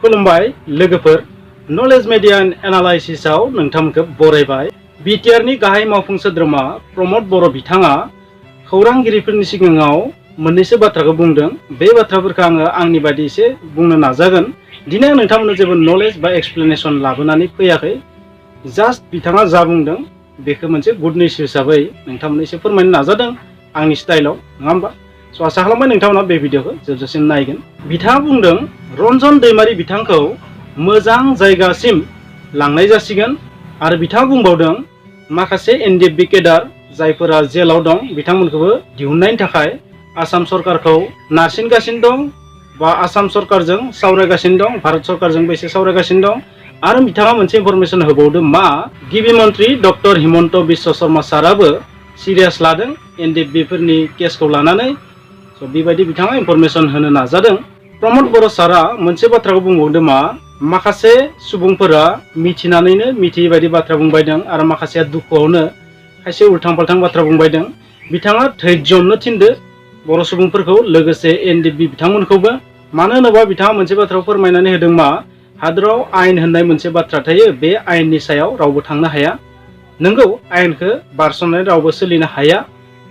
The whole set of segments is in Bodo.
खुलुमबाय लोगोफोर, नलेज मिडिया एनालाइसिसआव नोंथांमोनखौ बरायबाय। बिटिआरनि गाहाय मावफुं सोद्रोमा प्रमद बर' बिथाङा खौरांगिरिफोरनि सिगाङाव मोननैसो बाथ्राखौ बुंदों। बे बाथ्राफोरखौ आङो आंनि बायदि एसे बुंनो नाजागोन। दिनै आं नोंथांमोननो जेबो नलेज बा एक्सप्लेनेसन लाबोनानै फैयाखै। जास्ट बिथाङा जा बुंदों बेखौ मोनसे गुड निउस हिसाबै नोंथांमोननो एसे फोरमायनो नाजादों आंनि स्टाइलाव, नङा होमबा? स' आसा खालामबाय नोंथांमोना बे भिडिअखौ जोबजासिम नायगोन। बिथाङा बुंदों रन्जन दैमारि बिथांखौ मोजां जायगासिम लांनाय जासिगोन आरो बिथाङा बुंबावदों माखासे एनडिएफबि केडार जायफोरा जेलाव दं बिथांमोनखौबो दिहुननायनि थाखाय आसाम सरकारखौ नारसिनगासिनो दं बा आसाम सरकारजों सावरायगासिनो दं, भारत सरकारजोंबो एसे सावरायगासिनो दं। आरो बिथाङा मोनसे इनफरमेसन होबावदों मा गिबि मन्त्रि डक्टर हिमन्त बिश्व शर्मा साराबो सिरियास लादों एनडिएफबिफोरनि केसखौ लानानै। स' बेबायदि बिथाङा इनफरमेसन होनो नाजादों। प्रमद बर' सारा मोनसे बाथ्राखौ बुंबावदों मा माखासे सुबुंफोरा मिथिनानैनो मिथियै बायदि बाथ्रा बुंबायदों आरो माखासेया दुखुआवनो खायसे उल्थां फाल्थां बाथ्रा बुंबायदों। बिथाङा धैर्य हमनो थिनदो बर' सुबुंफोरखौ, लोगोसे एनडिएफबि बिथांमोनखौबो। मानो होनोबा बिथाङा मोनसे बाथ्राखौ फोरमायनानै होदों मा हादराव आयेन होननाय मोनसे बाथ्रा थायो, बे आयेननि सायाव रावबो थांनो हाया। नंगौ, आयेनखौ बारस'नानै रावबो सोलिनो हाया,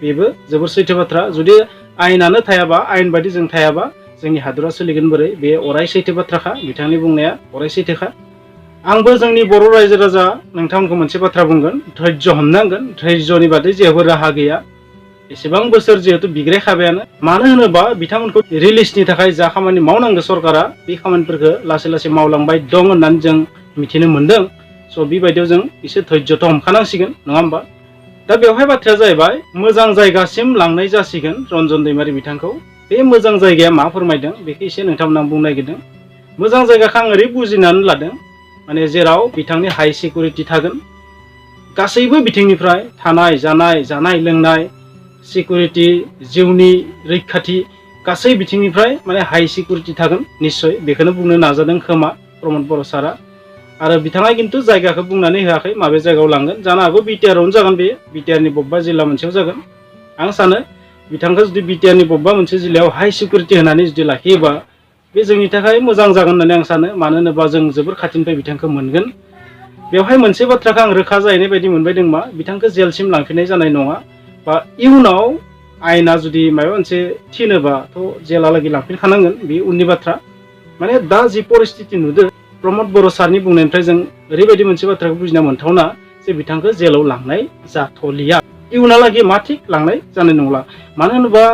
बेबो जोबोर सैथो बाथ्रा। जुदि आयेनानो थायाबा, आयेन बायदि जों थायाबा जोंनि हादरा सोलिगोन बोरै? बे अराय सैथो बाथ्राखा, बिथांनि बुंनाया अराय सैथोखा। आंबो जोंनि बर' रायजो राजा नोंथांमोनखौ मोनसे बाथ्रा बुंगोन, धैर्य हमनांगोन। धैर्यनि बादै जेबो राहा गैया। एसेबां बोसोर जिहेतु बिग्रायखाबायानो। मानो होनोबा बिथांमोनखौ रिलिजनि थाखाय जा खामानि मावनांगौ सरकारा बे खामानिफोरखौ लासै लासै मावलांबाय दं होननानै जों मिथिनो मोन्दों। स' बेबायदियाव जों एसे धैर्यथ' हमखानांसिगोन, नङा होमबा? दा बेवहाय बाथ्राया जाहैबाय मोजां जायगासिम लांनाय जासिगोन रन्जन दैमारि बिथांखौ। बे मोजां जायगाया मा फोरमायदों बेखौ एसे नोंथांमोना बुंनो नागिरदों। मोजां जायगाखौ आं ओरै बुजिनानै लादों, माने जेराव बिथांनि हाइ सिकिउरिटि थागोन, गासैबो बिथिंनिफ्राय थानाय जानाय लोंनाय, सिकिउरिटि, जिउनि रैखाथि, गासै बिथिंनिफ्राय माने हाइ सिकिउरिटि थागोन निस्सय। बेखौनो बुंनो नाजादों खोमा प्रमद बर' सारा। आरो बिथाङा खिन्थु जायगाखौ बुंनानै होआखै माबे जायगायाव लांगोन। जानो हागौ बिटिआरआवनो जागोन, बे बिटिआरनि बबेबा जिल्ला मोनसेयाव जागोन। आं सानो बिथांखौ जुदि बिटिआरनि बबेबा मोनसे जिल्लायाव हाइ सिकिउरिटि होनानै जुदि लाखियोबा बे जोंनि थाखाय मोजां जागोन होननानै आं सानो। मानो होनोबा जों जोबोर खाथिनिफ्राय बिथांखौ मोनगोन। बेवहाय मोनसे बाथ्राखौ आं रोखा जाहैनाय बायदि मोनबायदों मा बिथांखौ जेलसिम लांफिननाय जानाय नङा, बा इयुनाव आयेना जुदि माबा मोनसे थिनोबाथ' जेलालागै लांफिनखानांगोन, बे उननि बाथ्रा। माने दा जि परिस्थिति नुदों प्रमद बर' सारनि बुंनायनिफ्राय जों ओरैबायदि मोनसे बाथ्राखौ बुजिना मोनथावना जे बिथांखौ जेलाव लांनाय जाथ'लिया, इयुनहालागै मा थिग लांनाय जानाय नंला। मानो होनोबा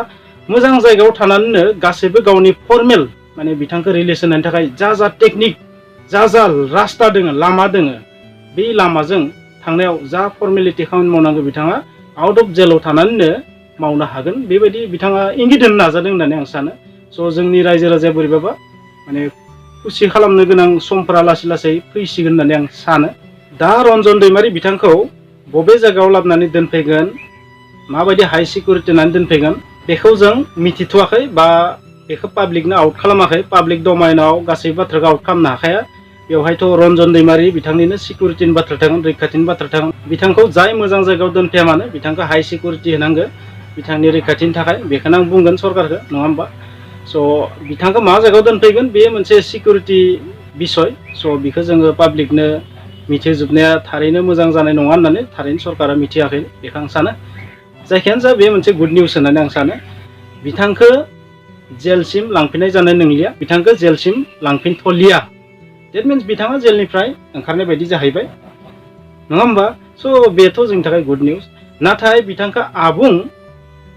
मोजां जायगायाव थानानैनो गासैबो गावनि फर्मेल माने बिथांखौ रिलिज होनायनि थाखाय जा टेकनिक, जा रास्ता दोङो, लामा दोङो, बे लामाजों थांनायाव जा फर्मेलिटि खामानि मावनांगौ बिथाङा आउट अफ जेलाव थानानैनो मावनो हागोन। बेबायदि बिथाङा इंगित होनो नाजादों होननानै आं सानो। स' जोंनि रायजो राजाया बोरैबाबा माने खुसि खालामनो गोनां समफोरा लासै लासै फैसिगोन होननानै आं सानो। दा रन्जन दैमारि बिथांखौ बबे जायगायाव लाबोनानै दोनफैगोन, माबायदि हाइ सिकिउरिटि होनानै दोनफैगोन बेखौ जों मिथिथ'वाखै, बा बेखौ पाब्लिकनो आउट खालामाखै। पाब्लिक डमाइनाव गासै बाथ्राखौ आउट खालामनो हाखाया। बेवहायथ' रन्जन दैमारि बिथांनिनो सिकिउरिटिनि बाथ्रा थागोन, रैखाथिनि बाथ्रा थागोन। बिथांखौ जाय मोजां जायगायाव दोनफैया मानो बिथांखौ हाइ सिकिउरिटि होनांगौ बिथांनि रैखाथिनि थाखाय। बेखौनो आं बुंगोन सरकारखौ, नङा होमबा? स' बिथांखौ मा जायगायाव दोनफैगोन बे मोनसे सिकिउरिटि बिसय। स' बेखौ जोङो पाब्लिकनो मिथिजोबनाया थारैनो मोजां जानाय नङा होननानै थारैनो सरकारा मिथियाखै, बेखौ आं सानो। जायखियानो जा बे मोनसे गुड निउस होननानै आं सानो। बिथांखौ जेलसिम लांफिननाय जानाय नंलिया, बिथांखौ जेलसिम लांफिनथ'लिया। देट मिन्स बिथाङा जेलनिफ्राय ओंखारनाय बायदि जाहैबाय, नङा होमबा? स' बेथ' जोंनि थाखाय गुड निउस। नाथाय बिथांखौ आबुं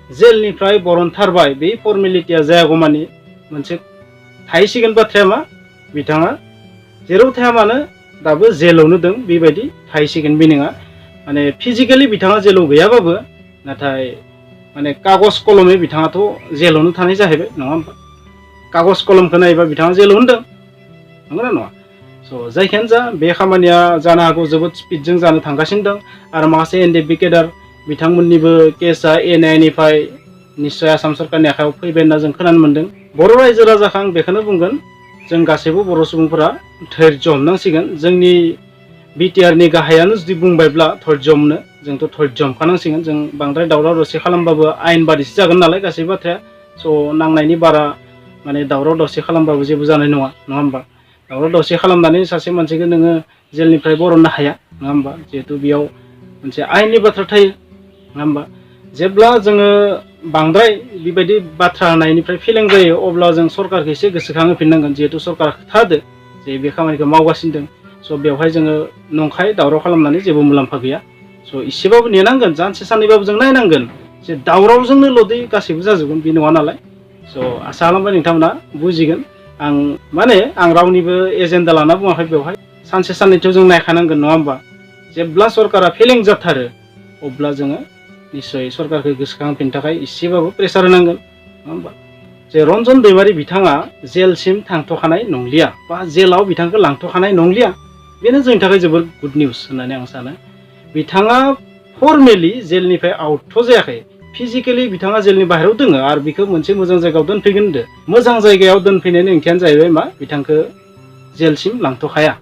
जेलनिफ्राय बरनथारबाय, बे फर्मेलिटिया जायागौमानि मोनसे थाहैसिगोन बाथ्राया मा बिथाङा जेराव थाया मानो दाबो जेलावनो दं, बेबायदि थाहैसिगोन। मिनिङा माने फिजिकेलि बिथाङा जेलाव गैयाबाबो नाथाय माने कागज कलमै बिथाङाथ' जेलावनो थानाय जाहैबाय, नङा होमबा? कागज कलमखौ नायोबा बिथाङा जेलावनो दं, नंगौना नङा? स' जायखियानो जा बे खामानिया जानो हागौ जोबोद स्पिडजों जानो थांगासिनो दं। आरो माखासे एनडिएफबि केडार बिथांमोननिबो केसआ एनआइएनिफ्राय निस्सय आसाम सरकारनि आखायाव फैबाय होनना जों खोनानो मोन्दों। बर' रायजो राजाखौ आं बेखौनो बुंगोन, जों गासैबो बर' सुबुंफोरा धैर्य हमनांसिगोन। जोंनि बिटिआरनि गाहायानो जुदि बुंबायब्ला धैर्य हमनो, जोंथ' धैर्य हमखानांसिगोन। जों बांद्राय दावराव दावसि खालामबाबो आयेन बादिसो जागोन नालाय गासैबो बाथ्राया। स' नांनायनि बारा माने दावराव दावसि खालामबाबो जेबो जानाय नङा, नङा होमबा? दावराव दावसि खालामनानै सासे मानसिखौ नोङो जेलनिफ्राय बरननो हाया नङा होमबा जिहेतु बेयाव मोनसे आयेननि बाथ्रा थायो नङा होमबा जेब्ला जोङो बांद्राय बेबायदि बाथ्रा होनायनिफ्राय फेलें जायो अब्ला जों सरकारखौ एसे गोसोखांहोफिननांगोन जिहेतु सरकारा खोथादो जे बे खामानिखौ मावगासिनो दं स' बेवहाय जोङो नंखाय दावराव खालामनानै जेबो मुलाम्फा गैया स' एसेबाबो नेनांगोन सानसे साननैबाबो जों नायनांगोन जे दावरावजोंनो लदै गासैबो जाजोबगोन बे नङा नालाय स' आसा खालामबाय नोंथांमोना बुजिगोन आं आं रावनिबो एजेन्डा लाना बुङाखै बेवहाय सानसे साननैथ' जों नायखानांगोन नङा होमबा जेब्ला सरकारा फेलें जाथारो अब्ला जोङो निस्सय सरकारखौ गोसोखांहोफिननो थाखाय एसेबाबो प्रेसार होनांगोन नङा होमबा जे रन्जन दैमारि बिथाङा जेलसिम थांथ'खानाय नंलिया बा जेलाव बिथांखौ लांथ'खानाय नंलिया बेनो जोंनि थाखाय जोबोर गुड निउस होननानै आं सानो बिथाङा फर्मेलि जेलनिफ्राय आउटथ' जायाखै फिजिकेलि बिथाङा जेलनि बाहेरायाव दङ आरो बिखौ मोनसे मोजां जायगायाव दोनफैगोन होनदो मोजां जायगायाव दोनफैनायनि ओंथियानो जाहैबाय मा बिथांखौ जेलसिम लांथ'खाया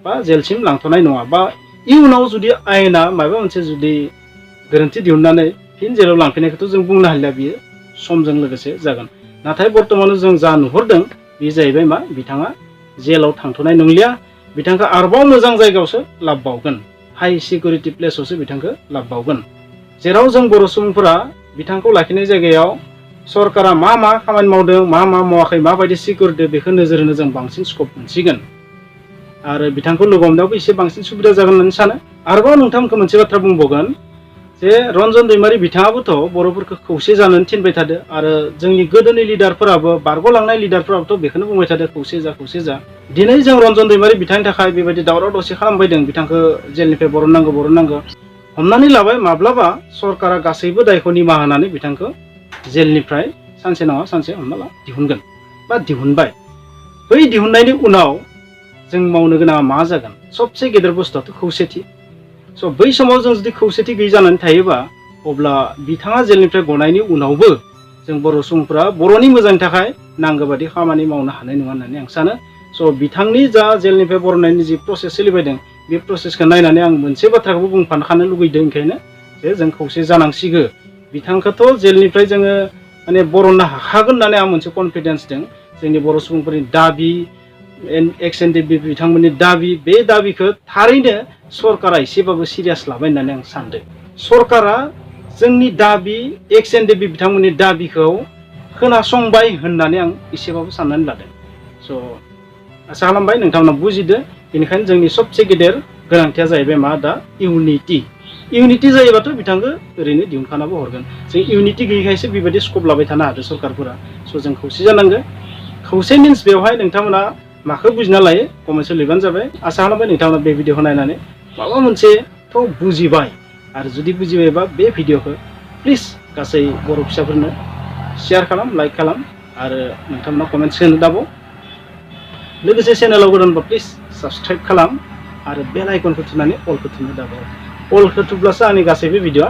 बा जेलसिम लांथ'नाय नङा बा इयुनाव जुदि आयेना माबा मोनसे जुदि गोरोन्थि दिहुननानै फिन जेलाव लांफैनायखौथ' जों बुंनो हालिया बियो समजों लोगोसे जागोन नाथाय बर्तमानाव जों जा नुहुरदों बे जाहैबाय मा बिथाङा जेलाव थांथ'नाय नंलिया बिथांखौ आरोबाव मोजां जायगायावसो लाबोबावगोन हाई सिकिउरिटि प्लेसावसो बिथांखौ लाबोबावगोन जेराव जों बर' सुबुंफोरा बिथांखौ लाखिनाय जायगायाव सरकारा मा खामानि मावदों मा मावाखै माबायदि सिकिउरिटि बेखौ नोजोर होनो जों बांसिन स्कप मोनसिगोन आरो बिथांखौ लोगो हमनायावबो एसे बांसिन सुबिदा जागोन होननानै सानो आरोबाव नोंथांमोनखौ मोनसे बाथ्रा बुंबावगोन जे रन्जन दैमारि बिथाङाबोथ' बर'फोरखौ खौसे जानानै थिनबाय थादो आरो जोंनि गोदोनि लिडारफोराबो बारग'लांनाय लिडारफोराबोथ' बेखौनो बुंबाय थादो खौसे जा दिनै जों रन्जन दैमारि बिथांनि थाखाय बेबायदि दावराव दावसि खालामबायदों बिथांखौ जेलनिफ्राय बरननांगौ हमनानै लाबाय माब्लाबा सरकारा गासैबो दायखौ निमाहा होनानै बिथांखौ जेलनिफ्राय सानसे नङा सानसे हमना ला दिहुनगोन बा दिहुनबाय बै दिहुननायनि उनाव जों मावनो गोनाङा मा जागोन सबसे गेदेर बुस्थुआथ' खौसेथि स' बै समाव जों जुदि खौसेथि गैयै जानानै थायोबा अब्ला बिथाङा जेलनिफ्राय गनायनि उनावबो जों बर' सुबुंफोरा बर'नि मोजांनि थाखाय नांगौ बादि खामानि मावनो हानाय नङा होननानै आं सानो स' बिथांनि जा जेलनिफ्राय बरननायनि जि प्रसेस सोलिबायदों बे प्रसेसखौ नायनानै आं मोनसे बाथ्राखौबो बुंफाखानो लुगैदों ओंखायनो जे जों खौसे जानांसिगौ बिथांखौथ' जेलनिफ्राय जोङो माने बरननो हाखागोन होननानै आं मोनसे कनफिडेन्स दं जोंनि बर' सुबुंफोरनि दाबि एक्स एन डि बि बिथांमोननि दाबि बे दाबिखौ थारैनो सरकारा एसेबाबो सिरियास लाबाय होननानै आं सानदों सरकारा जोंनि दाबि एक्स एन डि बि बिथांमोननि दाबिखौ खोनासंबाय होननानै आं एसेबाबो साननानै लादों स' आसा खालामबाय नोंथांमोना बुजिदो बेनिखायनो जोंनि सबसे गेदेर गोनांथिया जाहैबाय मा दा इउनिटि जायोबाथ' बिथांखौ ओरैनो दिहुनखानाबो हरगोन जों इउनिटि गैयैखायसो बेबायदि स्कप लाबाय थानो हादों सरकारफोरा स' जों खौसे जानांगोन खौसे मिन्स बेवहाय नोंथांमोना माखौ बुजिना लायो कमेन्टआव लिरबानो जाबाय आसा खालामबाय नोंथांमोना बे भिडिअखौ नायनानै माबा मोनसेथ' बुजिबाय आरो जुदि बुजिबायबा बे भिडिअखौ प्लिज गासै बर' फिसाफोरनो शेयार खालाम लाइक खालाम आरो नोंथांमोना कमेन्ट्स होनो दाबाव लोगोसे चेनेलाव गोदानबा प्लिज साबस्क्राइब खालाम आरो बेल आइकनखौ थुनानै अलखौ थुनो दाबाव अलखौ थुब्लासो आंनि गासैबो भिडिअआ